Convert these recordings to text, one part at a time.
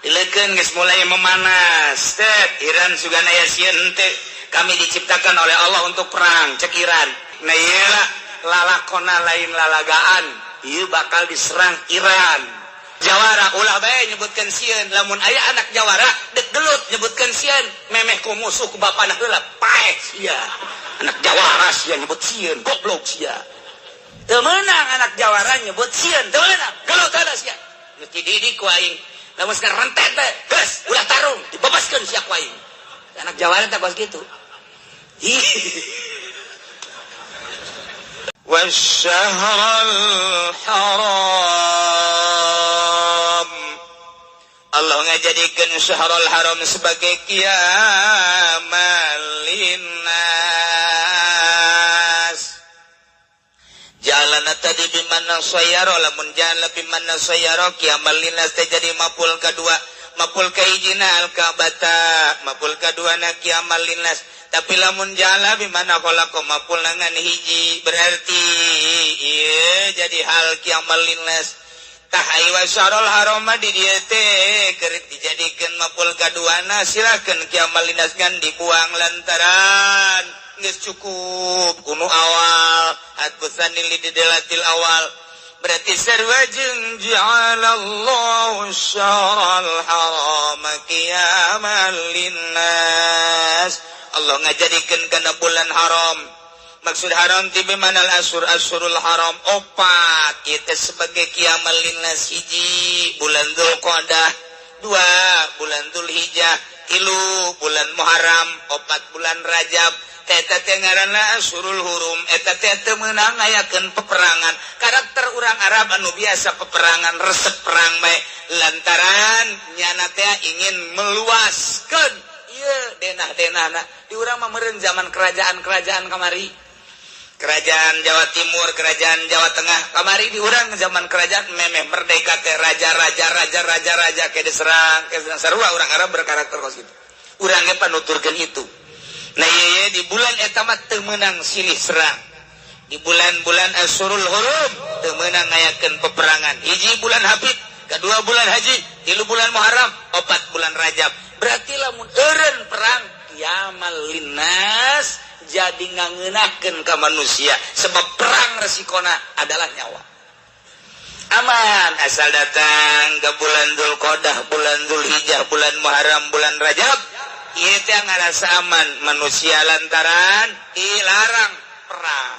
Dileukeun geus mulai memanas. Tet, Iran sugan aya sieun henteu. Kami diciptakan oleh Allah untuk perang, cek Iran. Nah iyalah, lalakona lain lalagaan. Ieu bakal diserang Iran. Jawara ulah bae nyebutkeun sieun, lamun aya anak jawara dek gelut nyebutkeun sieun, memeh ku musuh ku bapana heula paeh sia. Anak jawara sia nyebut sieun, goblok sia. Teu meunang anak jawara nyebut sieun, teu meunang. Gelut heula sia. Geus dididik ku aing. Lamun sekarang rentet bae, geus ulah tarung, dibebaskeun sia ku aing. Anak jawara teh kos kitu. Ih. والشهر الحرام. Allah ngajadikeun syahrul haram sebagai qiyaman linnas. Jalan tadi bimana sayaro, lamun jalan bimana sayaro qiyaman linnas teh jadi maf'ul kedua. Maf'ul kahijina al-Ka'bata, maf'ul kadua na qiyaman linnas. Tapi lamun jala bimana khalaqa maf'ul ngan hiji, berarti ieu jadi hal qiyaman linnas. Tah ai wasyarul haram di dieu teh keur dijadikeun maf'ul kaduana, silakeun qiyaman linnas ngan dibuang lantaran geus cukup kuno awal hatfusani lidelatil awal. Berarti sarua jeung ja'alallahu syahrul haram qiyaman linnas. Allah ngajadikeun kana bulan haram. Maksud haram ti bimanal asur asurul haram opat itu sebagai qiyaman linnas. Hiji bulan Dzulqa'dah, dua bulan Dzulhijjah, tilu bulan Muharram, opat bulan Rajab. Eta teh ngaranna asurul hurum. Eta teh teu meunang ngayakeun peperangan. Karakter urang Arab anu biasa peperangan, resep perang bae, lantaran nyana teh ingin meluaskeun ieu denah-denahna. Di urang mah meureun zaman kerajaan-kerajaan kamari, kerajaan Jawa Timur, kerajaan Jawa Tengah kamari. Di urang zaman kerajaan memeh merdeka teh raja-raja raja-raja raja ke diserang, ke diserang. Sarua urang Arab berkarakter kos kitu. Urang ge panuturkeun itu. Nah ieu di bulan eta mah teu meunang silih serang. Di bulan-bulan Asyurul Hurum teu meunang ngayakeun peperangan. Hiji bulan Hafid, kedua bulan Haji, tilu bulan Muharram, opat bulan Rajab. Berarti lamun eureun perang qiyamal linnas jadi ngangeunahkeun ka manusia, sebab perang resikona adalah nyawa. Aman asal datang ke bulan Dzulqa'dah, bulan Dzulhijjah, bulan Muharram, bulan Rajab, ieu teh ngarasa aman manusia lantaran dilarang perang.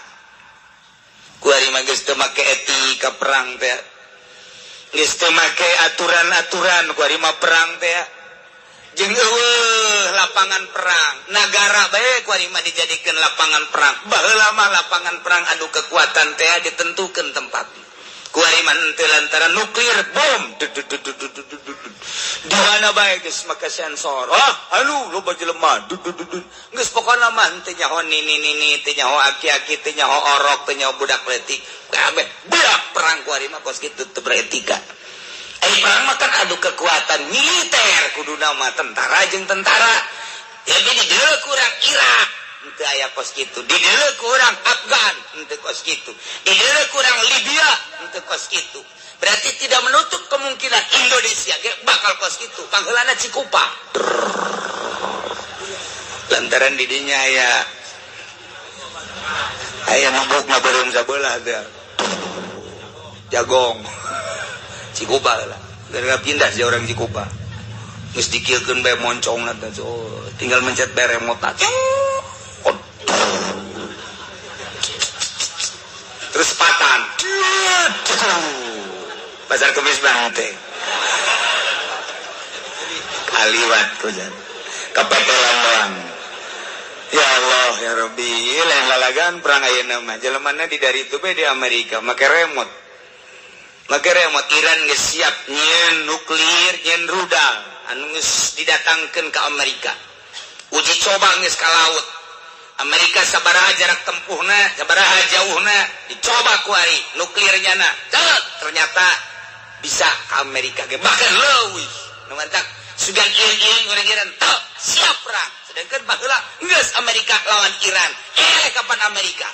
Kuari mah geus teu make etika perang teh, geus teu make aturan-aturan. Kuari mah perang teh jeung eueuh lapangan perang, nagara bae kuari mah dijadikeun lapangan perang. Baheula mah lapangan perang adu kekuatan teh ditentukeun tempat. Kuari mah henteu, lantaran nuklir bom di mana bae geus make sensor. Ah, anu loba jelema, geus pokona mah henteu nyaho nini nini, teu nyaho aki-aki, teu nyaho orok, teu nyaho budak leutik, kabeh budak perang. Kuari mah kos kitu, teu beretika. Ai perang mah kan adu kekuatan militer, kuduna mah tentara jeung tentara. Jadi di dieu kurang Irak henteu aya kos kitu, di dieu kurang Afgan henteu kos kitu, di dieu kurang Libya henteu kos kitu. Berarti tidak menutup kemungkinan Indonesia ge bakal kos kitu. Pangheulana Cikupa, lantaran di dinya aya aya mabok mah beureum sabelah teh jagong Cikupa lah. Gara pindah sih orang Cikupa, geus dikieukeun bae moncong teh. Oh, tinggal mencet bae remote. Oh. Terus patan pasar kemis banget teh kaliwat kujan kepetelan doang. Ya Allah ya Rabbi, lain lalagan perang ayeuna mah. Jelemana di dari itu bae di Amerika make remote, make remote. Iran geus siap nyieun nuklir, nyieun rudal anu geus didatangkeun ke Amerika. Uji coba geus ka laut Amerika, sabaraha jarak tempuhna, sabaraha jauhna, dicoba kuari nuklirnya na. Ternyata bisa ke Amerika ge, bahkan leuwih. Nu mantak sugan ieu-ieu urang Iran teu siap perang. Sedangkan baheula geus Amerika lawan Iran, eh kapan Amerika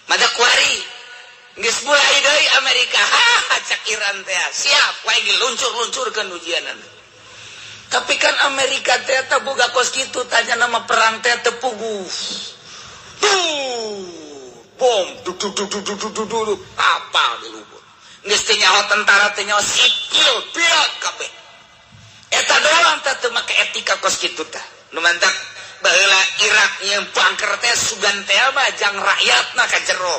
mada kuari geus mulai deui Amerika. Ha, cak Iran teh siap wae, luncur-luncurkeun ujianan. Tapi kan Amerika teh boga kos kitu, tanya nama perang teh teu puguh. Tuh, bom, duk duk duk duk duk duk duk, kapal di luhur. Geus teu nyaho tentara, teu nyaho sipil, beak kabeh. Eta doang teh teu make etika kos kitu tah. Nu mantak baheula Irak nyeun bunker teh sugan teh mah jang rakyatna ka jero.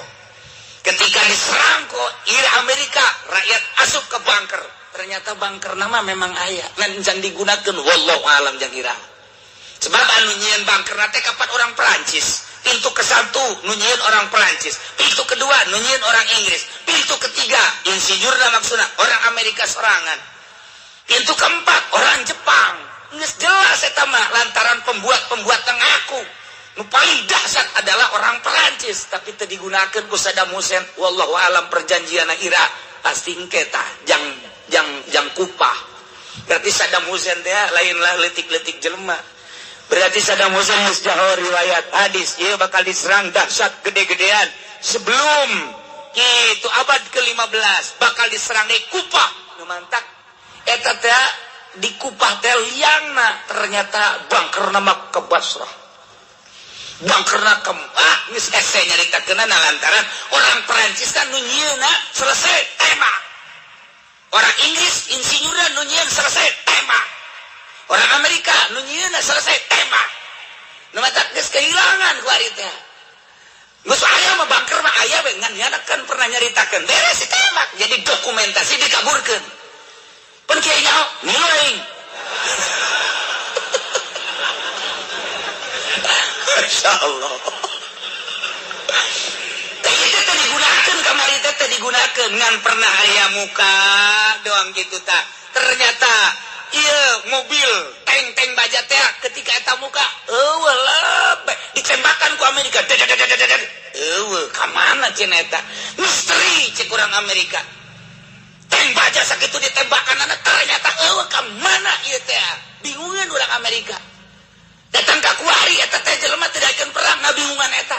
Ketika diserang ku Irak Amerika, rakyat asup ke bunker. Ternyata bunker nama memang aya, ngan jang digunakeun wallahu alam jang Irak. Sebab anu nyieun bunker teh kapan orang Perancis. Pintu ke satu nu nyieun orang Perancis, pintu kedua nu nyieun orang Inggris, pintu ketiga insinyurna maksudna orang Amerika sorangan, pintu keempat orang Jepang. Geus jelas eta mah lantaran pembuat-pembuat ngaku. Nu paling dahsyat adalah orang Perancis, tapi teu digunakeun ku Saddam Hussein. Wallahu alam perjanjian Irak pasti engke tah jang jang jang kupah. Berarti Saddam Hussein teh lainlah leutik-leutik jelema. Berarti Saddam Hussein geus jaho riwayat hadis ieu bakal diserang dahsyat gede-gedean sebelum itu abad ke-15 bakal diserang di Kupah. Nu mantak eta teh di Kupah teh liangna ternyata bunkerna mah ke Basrah. Bunkerna ke geus hese nyaritakeunana lantaran orang Perancis kan nu nyieunna selesai tembak. Orang Inggris insinyurna nu nyieun selesai tembak. Orang Amerika nu nyieunna selesai tembak. Nu matak geus kehilangan ku ari teh. Geus aya mah bunker mah aya we, ngan nyana kan pernah nyaritakeun beres ditembak, jadi dokumentasi dikaburkeun. Pan kiai nyaho ngilu aing. Masya Allah. Teh itu teh digunakeun kamari teh teh digunakeun ngan pernah aya muka doang gitu tah. Ternyata iya mobil tank-tank baja teh ketika eta muka eueuh lebeh ditembakan ku Amerika. Eueuh ka mana cenah eta? Misteri cek urang Amerika. Tank baja sakitu ditembakan ternyata eueuh ka mana ieu teh? Bingungan urang Amerika. Datang ka kuari eta teh jelema teu daekeun perang ngabingungan eta.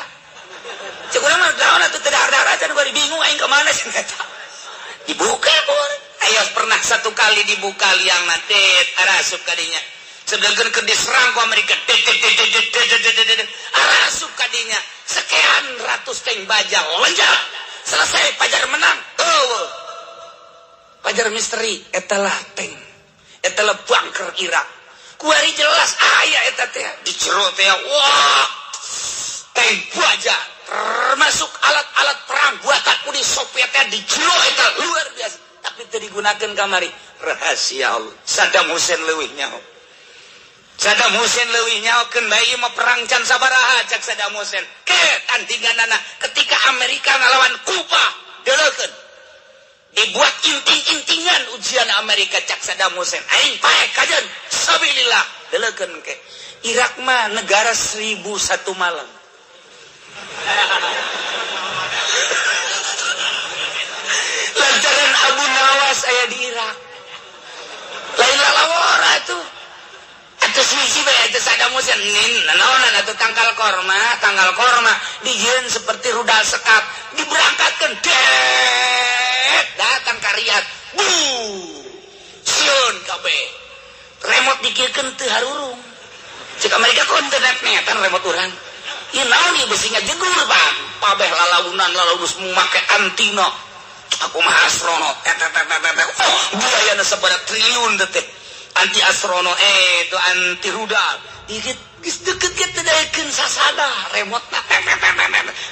Cek urang mah naon atuh teu dahar-dahar acan kuari bingung aing ka mana cenah eta. Dibuka pun. Ayo pernah satu kali dibuka liang nanti arasup kadinya. Sedangkan keur diserang ku Amerika arasup kadinya. Sekian ratus tank baja lenjak. Selesai Pajar menang. Oh. Pajar misteri etalah tank. Etalah bunker Irak. Kuari jelas aya eta teh di jero teh wah tank baja termasuk alat-alat perang buatan Uni Soviet teh di jero eta luar biasa. Tapi teu digunakeun kamari rahasia Allah. Saddam Hussein leuwih nyaho. Saddam Hussein leuwih nyahokeun bae ieu mah perang can sabaraha cak Saddam Hussein. Ke tandinganana ketika Amerika ngalawan Kuba deuleukeun. Dibuat inting-intingan ujian Amerika cak Saddam Hussein. Aing pae kajeun sabilillah deuleukeun ke. Irak mah negara 1001 malam. Lantaran Abu Nawas aya di Irak. Lain lalawara tuh. Atuh suci bae atuh Saddam Hussein nin naonan atuh tangkal korma dijieun seperti rudal sekat diberangkatkeun det datang ka Riyadh. Bu. Sieun kabeh. Remote dikirkeun teu harurung. Cek Amerika kon teu net-netan remote urang. Ieu naon ieu besi ngajegur bang. Pabeh lalaunan lalaunus make antina. Aku mah astronot. Oh, biayana sabaraha triliun teh. Anti astronot itu anti rudal. Dikit geus deukeut ge teu daekeun sasada remote-na.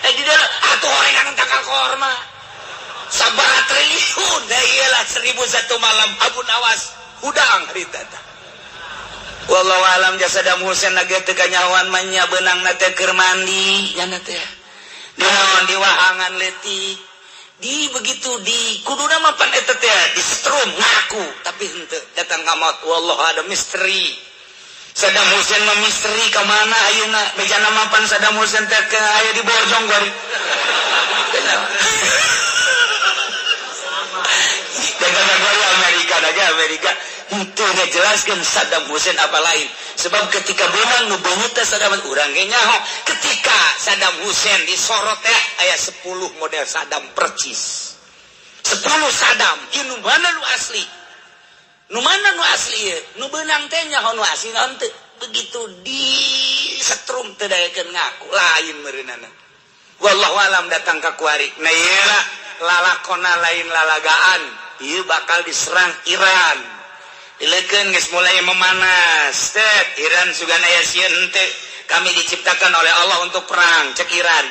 Di dieu atuh horengan tangkal korma. Sabaraha triliun da ieu lah 1001 malam Abu Nawas hudang harita tah. Wallahu alam Saddam Hussein lagi teu kanyahoan mah nya beunangna teh keur mandi nya teh. Dinaon di wahangan leutik. Di begitu di kuduna mah pan eta teh disetrum ngaku tapi henteu datang ka maut. Wallahu ada misteri. Saddam Hussein mah misteri ka mana ayeuna bejana mah pan Saddam Hussein teh ke aya di Bojong gari. Amerika aja Amerika itu ngejelaskan Saddam Hussein apa lain. Sebab ketika benang nu beungeut teh Saddam urang ge nyaho. Ketika Saddam Hussein disorot teh aya 10 model Saddam percis. 10 Saddam, ieu nu mana nu asli? Nu mana nu asli ieu? Nu beunang teh nyaho nu asli naon teu. Begitu di setrum teu daekeun ngaku lain meureunana. Wallahu alam datang ka kuari. Nah ieu lah lalakona lain lalagaan. Ieu bakal diserang Iran. Dileukeun geus mulai memanas. Tet Iran sugan aya sieun henteu. Kami diciptakan oleh Allah untuk perang, cek Iran.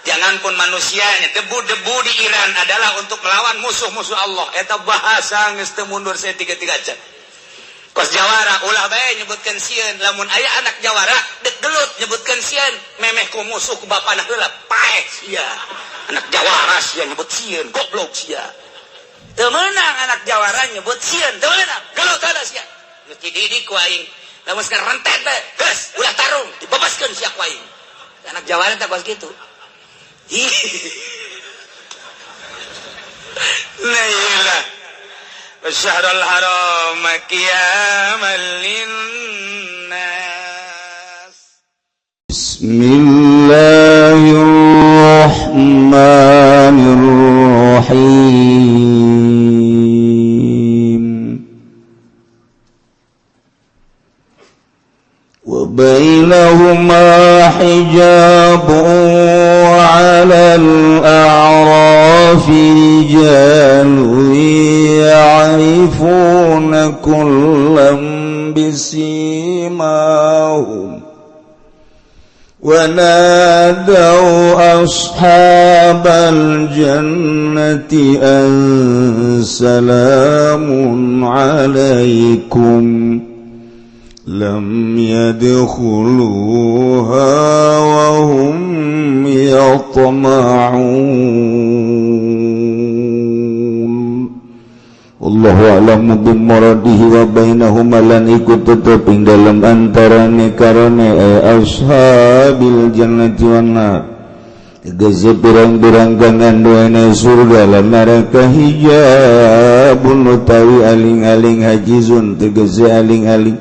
Jangan pun manusianya, debu-debu di Iran adalah untuk melawan musuh-musuh Allah. Eta bahasa geus teu mundur saya tiga-tiga aja. Kos jawara ulah bae nyebutkeun sieun, lamun aya anak jawara dek gelut nyebutkeun sieun, memeh ku musuh ku bapana heula paeh sia. Anak jawara sia nyebut sieun, goblok sia. Teu meunang anak jawara nyebut sieun, teu meunang, gelut ada sia. Geus dididik ku aing. Lamun sekarang rentet bae, geus ulah tarung, dibebaskeun sia ku aing. Anak jawara tak kos kitu. La ilaha Syahrul haram qiyaman linnas. Bismillahirrahmanirrahim. Wa bainahuma hijabun على الأعراف رجال يعرفون كلا بسيماهم ونادوا أصحاب الجنة أن سلام عليكم لم يدخلوها وهم يطمعون. Wallahu a'lamu bimuradihi wa bainahuma lan ikut tetep ing dalem antarane karone ashabil jannati wan nar. Tegese pirang-pirang kang anduene surga lan neraka hijabun utawi aling-aling hajizun tegese aling-aling.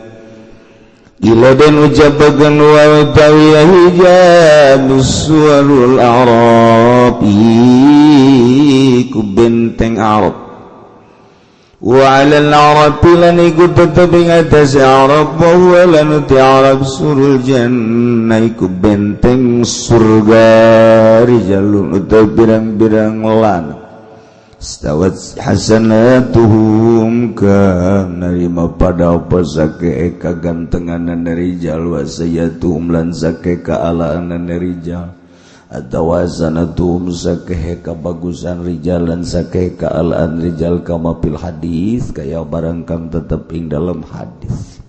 Ila dan ucapakan wa utawi hijab suwarul a'rab iku benteng Arab. Wa 'alal arab lan iku tetep ing atase Arab wa huwa lan uti Arab surul jannah iku benteng surga rijalun utawi pirang-pirang lan stawat hasanatuhum kang narima pada apa sake kagantenganan rijal wa sayyatuhum lan sake kaalaanan rijal atawa hasanatuhum sake kabagusan rijal lan sake kaalaan rijal kama fil hadis kaya barang kang tetep ing dalam hadis.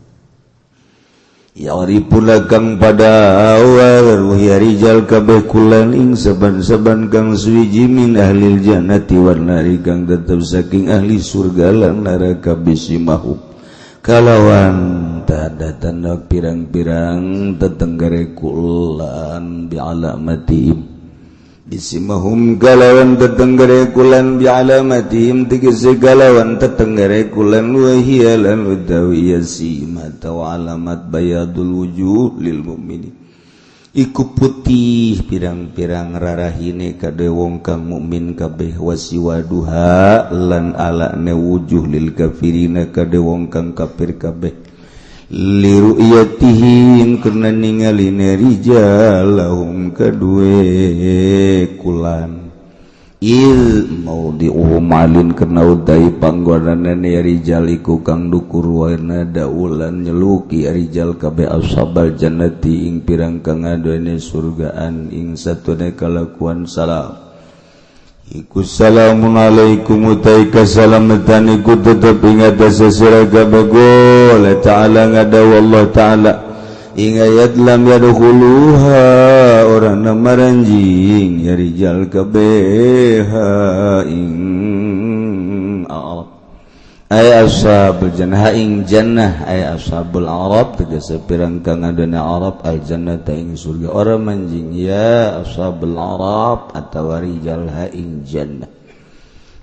Ya'rifuna kang pada awal ya rijal kabeh kulan ing saban-saban kang suwiji min ahlil jannati wan nari kang tetep saking ahli surga lan neraka bisimahum kalawan tanda-tanda pirang-pirang tetenggare kulan bi'alamatihim bisimahum kalawan tetenggare kulan bi'alamatihim tegese kalawan tetenggare kulan wa hiya lan utawi sima tawa alamat bayadul wujuh lil mukminin iku putih pirang-pirang rarahine kade wong kang mukmin kabeh wasiwaduha lan alane wujuh lil kafirina kade wong kang kafir kabeh liru'yatihim karena ningaline rijalahum kadue kulan il maudi'uhum alin karena utai panggonanane rijal iku kang dukur warna daulan nyeluki rijal kabeh ashabal jannati ing pirang kang aduene surgaan ing satune kalakuan salam iku salamun alaikum utai kasalamatan iku tetep ing atase sira kabeh ta'ala ngadawu Allah ta'ala ing ayat lam yadkhuluha ora maranjing ya rijal kabeh ing Arab ay ashabul jannah ing jannah ay ashabul Arab tegese pirang kang adana Arab al jannata ing surga ora manjing ya ashabul Arab atawa rijal ha ing jannah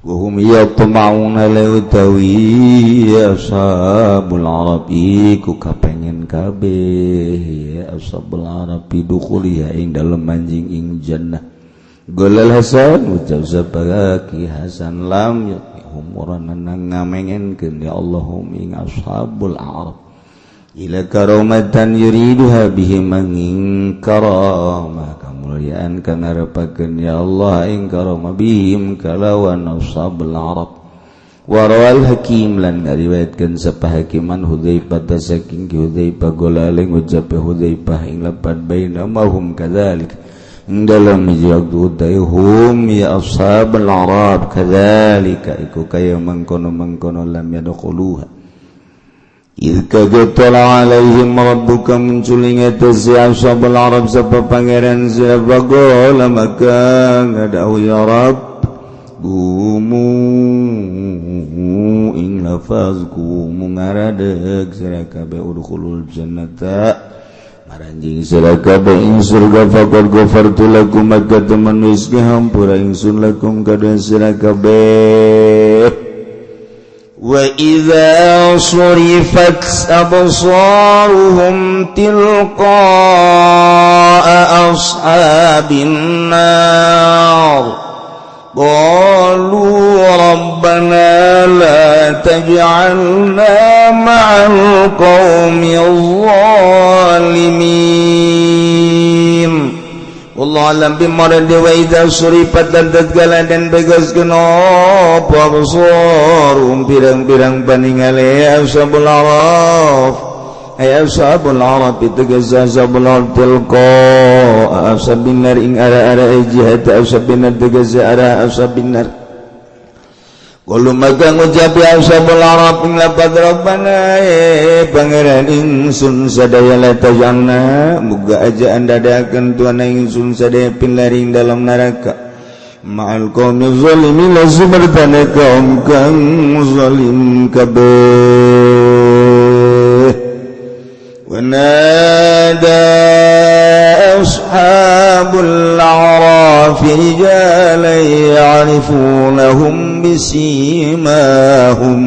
wa hum yatma'una lautawi ashabul Arab iku kapengen kabeh ya ashabul Arab dukhuliha ing dalem manjing ing jannah. Golal Hasan ucap sabaki Hasan lam umuran ngamengenkeun ya Allahum ing ashabul Arab Ila karomatan yuriduha bihim angin karomah kamuliaan kang ngarepakeun ya Allah ing karomah bihim kalawan ashabul arab. Warawal hakim lan ngariwayatkeun sapa hakiman Hudzaifah saking Hudzaifah golale ngucap Hudzaifah ing lapan bainamahum kadzalik dalam hiji waktu hum ya ashabul arab kadzalika iku kaya mangkono-mangkono lam yadkhuluha. Idh kagetala alaihim rabbuka munculing eta si ashabul arab sapa pangeran sapa gola maka ngadau ya rab gumu ing lafaz gumu ngaradeg sira kabeh udkhulul jannata maranjing sira kabeh ing surga faqad ghafartu lakum maka temen wis ngahampura ingsun lakum kadue sira kabeh. Wa idza surifat absaruhum tilqa'a ashabin nar qalu rabbana la taj'alna ma'al qaumil zalimin. Wallahu alam bimarad wa idza surifat dan tatkala dan begaskeun apa absarum pirang-pirang paningale ashabul araf ay ashabul araf tegas ashabul araf tilqa ashabin nar ing ara-ara jihad ashabin nar tegas ara ashabin nar. Qalu maka ngucap ya ashabul araf ing lapad rabbana pangeran ingsun sadaya la tajanna muga aja andadakeun tuan ingsun sadaya pinlaring dalam neraka ma'al qaumi zalimin la zumartana kaum kang zalim kabeh. Wa nada ashabul a'raf rijalan ya'rifunahum bisimahum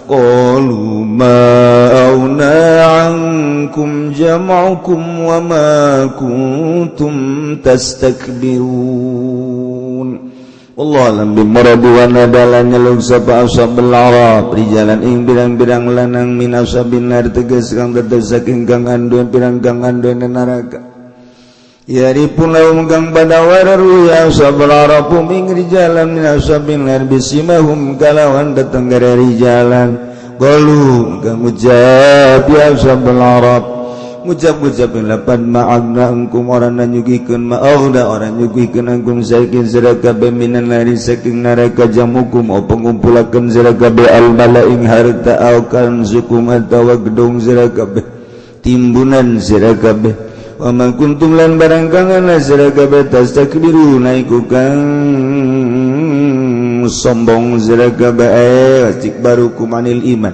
qalu ma aghna 'ankum jam'ukum wa ma kuntum tastakbirun. Wallahu alam bimurad wa nadalan nyeluk sapa ashabul arab rijalan ing pirang-pirang lanang min ashabin nar tegas kang tetep saking kang anduwe pirang kang anduwe neraka. Yaripun lahum kang pada wararu ya ashabul arab ing rijalan min ashabin nar bisimahum kalawan dateng gara rijalan qalu kang ngucap ya ashabul arab ngucap-ngucap lapan ma'agna angkum orang nanyugikeun ma'agna orang nyugikeun angkum saking sira kabeh minan nari saking neraka jamukum apa ngumpulakeun sira kabeh al mala ing harta au kanzukum atawa gedung sira kabeh timbunan sira kabeh wa ma kuntum lan barang kang ana sira kabeh tastakbiruna iku kang sombong sira kabeh istikbarukum anil iman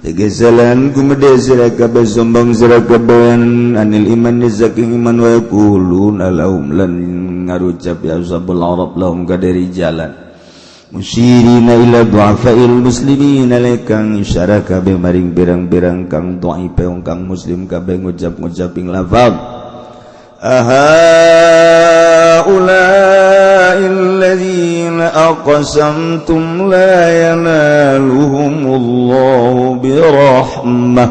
tegesalan kumede sira kabeh sombong sira kabeh anil iman saking iman wa yaquluna lahum lan ngarucap ya ashabul arab lahum kadari jalan musyrina ila du'afail muslimin lekang isyara kabeh maring pirang-pirang kang dhaife kang muslim kabeh ngucap-ngucap ing lafaz aha ulail ladzina aqsamtum la yanaluhumullahu birahmah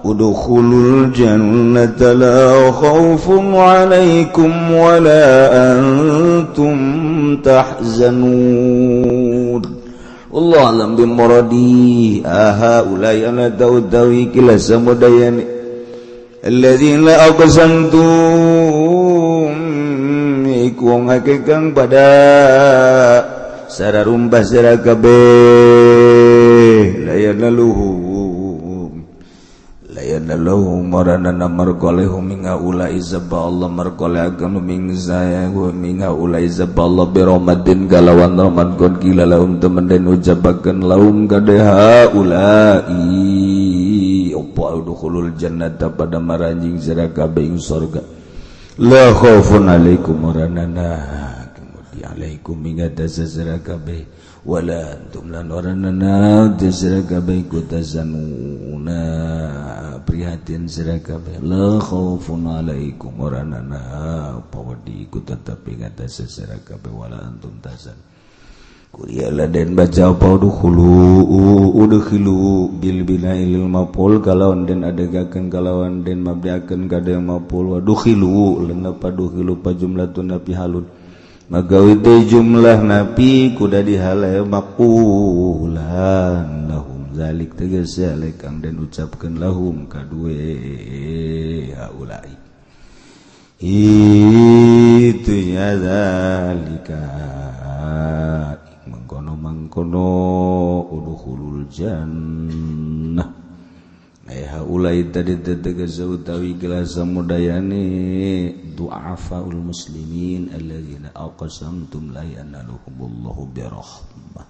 udkhulul jannata la khaufun 'alaikum wa la antum tahzanun. Wallahu a'lam bimuradi aha ulai ana dawi kila samudayani alladzina aqsamtum iku wong akeh kang pada sararumbah sira kabeh layanaluhum layanaluhum marana marqalehum minga ulai zaba Allah marqale agam ming saya minga ulai zaba Allah birahmatin kalawan rahmat kon kila lahum temen den ucapakeun lahum kadeha ulai apa udkhulul jannata pada maranjing sira kabeh ing surga la khaufun alaikum waranana kemudian alaikum ing atas sira kabeh wala antum lan waranana sira kabeh kutazanuna prihatin sira kabeh la khaufun alaikum waranana apa wedi ku tetep ing atas sira kabeh wala antum tazan. Kuriala den baca apa udkhulu udkhilu bil bina'il maf'ul kalawan den adegakeun kalawan den mabdiakeun kada maf'ul wa dukhilu leungap dukhilu pa jumlatun napi halun magawi teh jumlah napi kuda dihale maqulan lahum zalik tegas zalik kang den ucapkeun lahum kadue haulai itu ya zalika mangkono udkhulul jannah haulai tadi tegas utawi gelas samudayane du'afaul muslimin alladzina aqsamtum la yanaluhumullahu birahmah.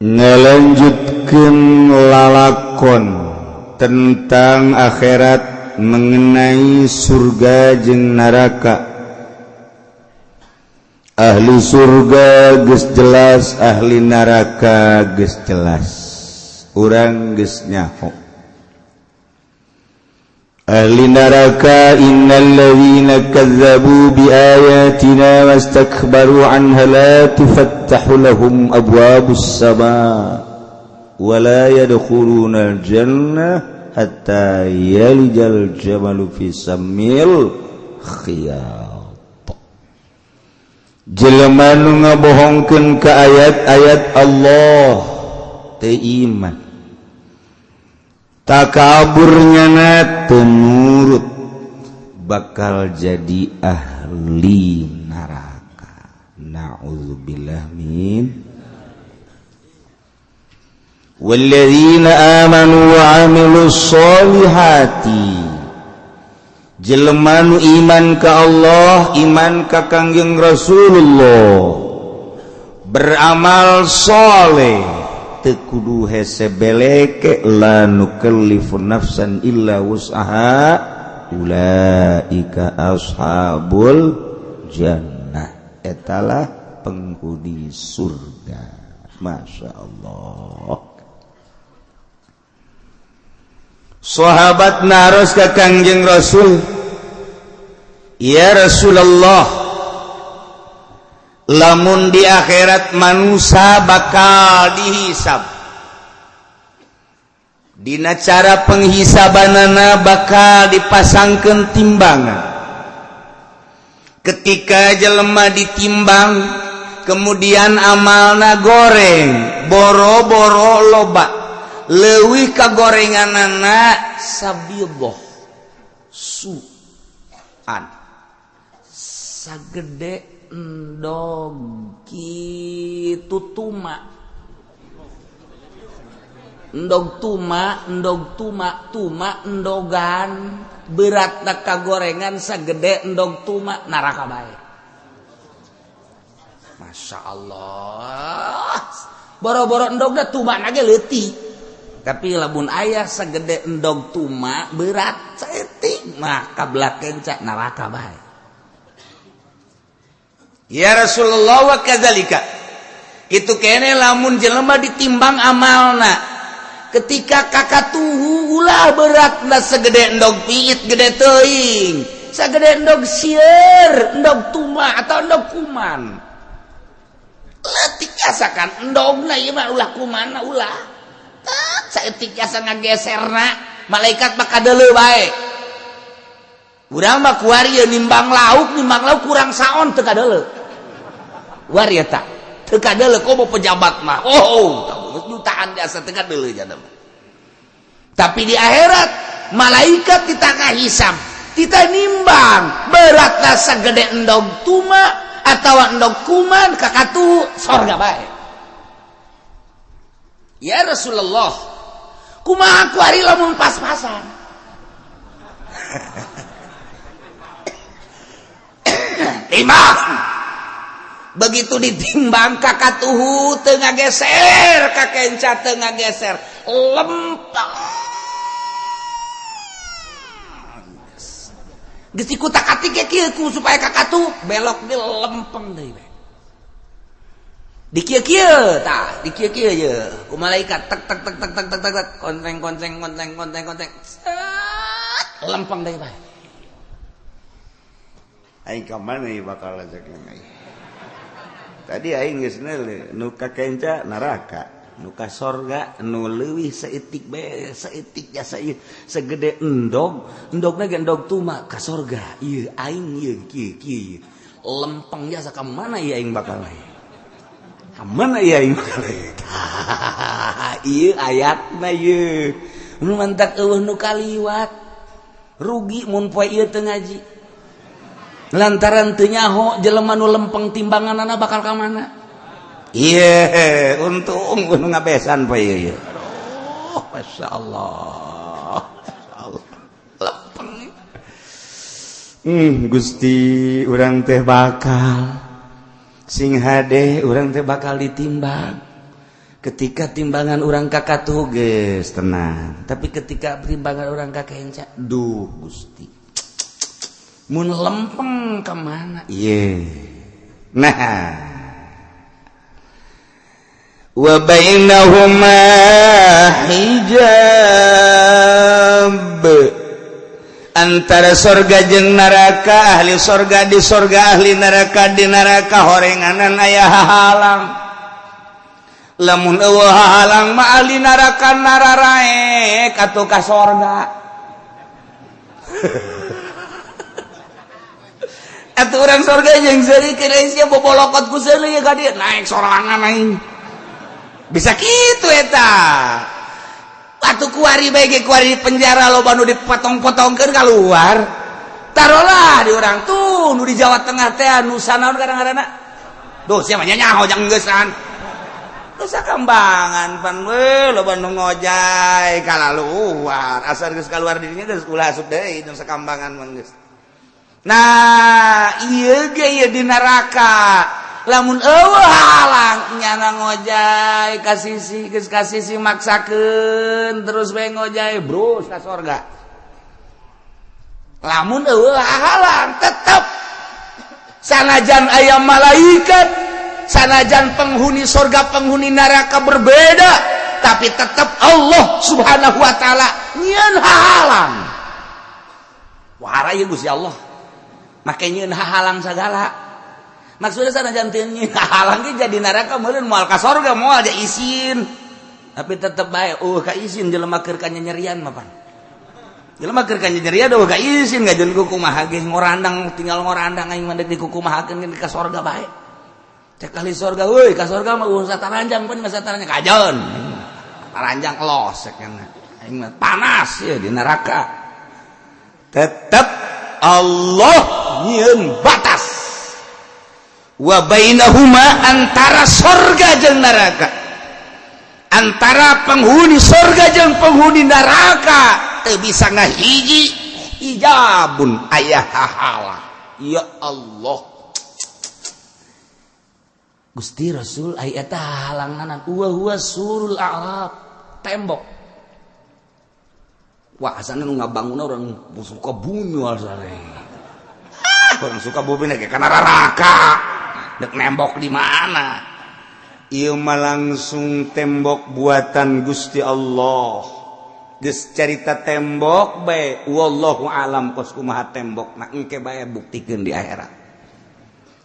Ngalanjutkeun lalakon tentang akhirat mengenai surga jeung neraka. Ahli surga geus jelas, ahli neraka geus jelas. Urang geus nyaho. Ahli neraka innal ladzina kazzabu biayatina wastakbaru anha la tufattahu lahum abwabus samaa wa la yadkhuluna al-jannah hatta yalijal jamalu fi sammil khiyat. Jelema nu ngabohongkeun ka ayat-ayat Allah teu iman takaburnya na teu nurut bakal jadi ahli neraka. Na'udzubillah min. Walladzina amanu wa amilus solihati, jelema nu iman ka Allah, iman ka Kangjeng Rasulullah, beramal soleh, teu kudu hese beleke, la nukallifu nafsan illa wus'aha ulaika ashabul jannah. Etalah penghuni surga. Masya Allah. Sahabat naros ka Kangjeng Rasul, ya Rasulullah, lamun di akhirat manusia bakal dihisab, dina cara penghisabanana bakal dipasangkeun timbangan. Ketika jelema ditimbang, kemudian amalna goreng, boro-boro loba, leuwih ka gorenganana sabidoh suan sagede endog kitu tuma, endog tuma, endog tuma, tuma endogan beratna ka gorengan sagede endog tuma neraka bae. Masya Allah, boro-boro endogna tuma ge leutik, tapi lamun aya sagede endog tuma berat saeutik mah kablakeun ca neraka bae. Ya Rasulullah wa kadzalika, kitu kene lamun jelema ditimbang amalna, ketika kakatuhu ulah beratna segede endog piit gede teuing, sagede endog sieur, endog tuma atau endog kuman. Leutik asakan endogna ieu mah ulah kumanna ulah. Saeutik jasa ngageserna malaikat mah kadeuleu bae. Urang mah kuari nimbang lauk kurang saon teu kadeuleu. Kuari eta teu kadeuleu komo pejabat mah. Oh, jutaan jasa teu kadeuleu jana mah. Tapi di akhirat malaikat ditangah hisab, kita nimbang beratna sagede endog tuma atawa endog kuman kakatu sorga bae. Ya Rasulullah, kumaha kuari lamun pas-pasan. Timbang. Begitu ditimbang kakatuhu teu ngageser, kakenca teu ngageser, lempeng. Geus dikutak-atik kieu ku supaya kakatuh belok di lempeng deui. Di kieu-kieu tah, di kieu-kieu ye ku malaikat tek tek tek tek tek tek tek konteng konteng konteng konteng konteng, set lempeng deui bae. Aing ka mana ieu bakal cek aing. Tadi aing geus neuleuh nu ka kenca neraka, nu ka sorga nu leuwih saeutik bae, saeutik jasa ieu segede endog, endogna ge endog tuma ka sorga. Ieu aing ieu kieu kieu. Lempeng jasa ka mana ieu aing bakal ieu? Ka mana ieu aing bakal ieu? Ieu ayatna ieu. Nu mantak eueuh nu kaliwat. Rugi mun poe ieu teu ngaji. Lantaran teu nyaho jelema nu lempeng timbanganana bakal ka mana? Ieu untung nu ngabesan poe ieu. Aduh, masyaallah. Masyaallah. Lempeng. Gusti urang teh bakal sing hade urang teh bakal ditimbang. Ketika timbangan urang kakatuh geus tenang, tapi ketika timbangan urang kakenca, duh Gusti. Mun lempeng ka mana? Ieu. Nah. Wa bainahuma hijab. Antara sorga jeung neraka, ahli sorga di sorga, ahli neraka di neraka, horenganan aya hahalang. Lamun eueuh hahalang mah ahli neraka nararaek atuh ka sorga. Atuh urang sorga jeung seuri keur sia bobolokot ku seuri ka dieu naik sorangan aing. Bisa kitu eta. Atuh kuari bae ge kuari di penjara loba nu dipotong-potongkeun kaluar. Tarolah di urang tuh nu di Jawa Tengah teh nu sanaon kadang-kadang. Duh sia mah nyaho jang geusan. Dosa kambangan pan we loba nu ngojay kalaluar. Asal geus kaluar dirinya geus ulah asup deui nu sakambangan mah geus. Nah, ieu ge ieu di neraka. Lamun eueuh halang nyana ngojay ka sisi geus ka sisi maksakeun terus we ngojay bros ka sorga. Lamun eueuh halang tetep sanajan aya malaikat, sanajan penghuni sorga penghuni neraka berbeda, tapi tetep Allah Subhanahu wa taala nyieun halang. Wah, ieu Gusti Allah. Make nyieun halang sagala. Maksudnya sanajan teu nyieun halang ge jadi neraka meureun moal ka sorga moal ja isin. Tapi tetep bae eueuh ka isin jelema keur kanyanyerian mah pan. Jelema keur kanyanyerian eueuh ka isin ngajeun ku kumaha ge ngorandang tinggal ngorandang aing mah deuk dikukumahakeun ge ka sorga bae. Cek ahli sorga euy ka sorga mah eueuh sataranjang pan mah sataranjang kajeun. Taranjang los cek aing mah panas ye di neraka. Tetep Allah nyieun batas. Wa bainahuma antara sorga jeung neraka, antara penghuni sorga jeung penghuni neraka teu bisa ngahiji hijabun aya hahala. Ya Allah Gusti Rasul aya eta halanganan wa huwa surul a'raf, tembok. Wah asana nu ngabangunna urang suka bumi asana. Orang suka bumi ge kana neraka. Dek nembok di mana? Ieu mah langsung tembok buatan Gusti Allah. Geus carita tembok bae wallahu alam kos kumaha tembok na engke bae buktikeun di akhirat.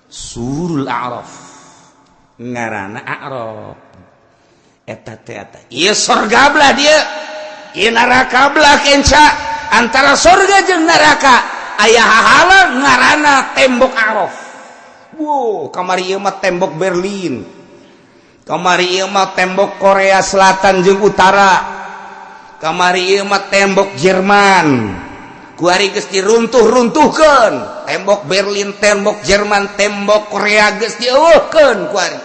Surul A'raf. Ngaranna A'raf. Eta teh eta. Ieu sorga belah dieu. Ieu neraka belah kenca. Antara sorga jeung neraka aya hahalang ngaranna tembok A'raf. Wow, kamari ieu mah tembok Berlin. Kamari ieu mah tembok Korea Selatan jeung Utara. Kamari ieu mah tembok Jerman. Kuari geus diruntuh-runtuhkeun. Tembok Berlin, tembok Jerman, tembok Korea geus dieuweuhkeun kuari.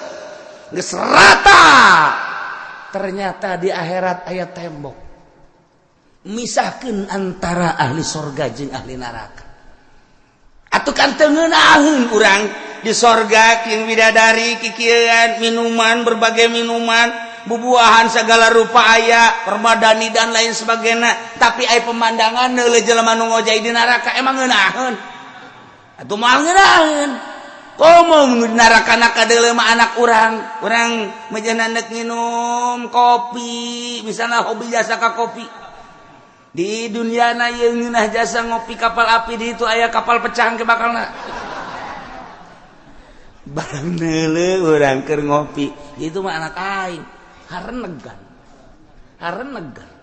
Geus rata. Ternyata di akhirat aya tembok. Misahkeun antara ahli sorga jeung ahli neraka. Atuh kan teu ngeunaheun urang di sorga king bidadari kikieuan minuman berbagai minuman bubuahan segala rupa aya permadani dan lain sebagainya, tapi aya pemandangan neuleuh jelema nu ngojay di neraka emang ngeunaheun atuh moal ngeunaheun. Komo nu di neraka na kadeuleuh mah anak urang, urang mejeuna neuk nginum kopi misalna hobi jasa ka kopi di dunia na yeunah jasa ngopi kapal api di itu aya kapal pecah ke bakalna. Barang neuleuh urang keur ngopi, itu mah anak aing. Harenegan. Harenegan.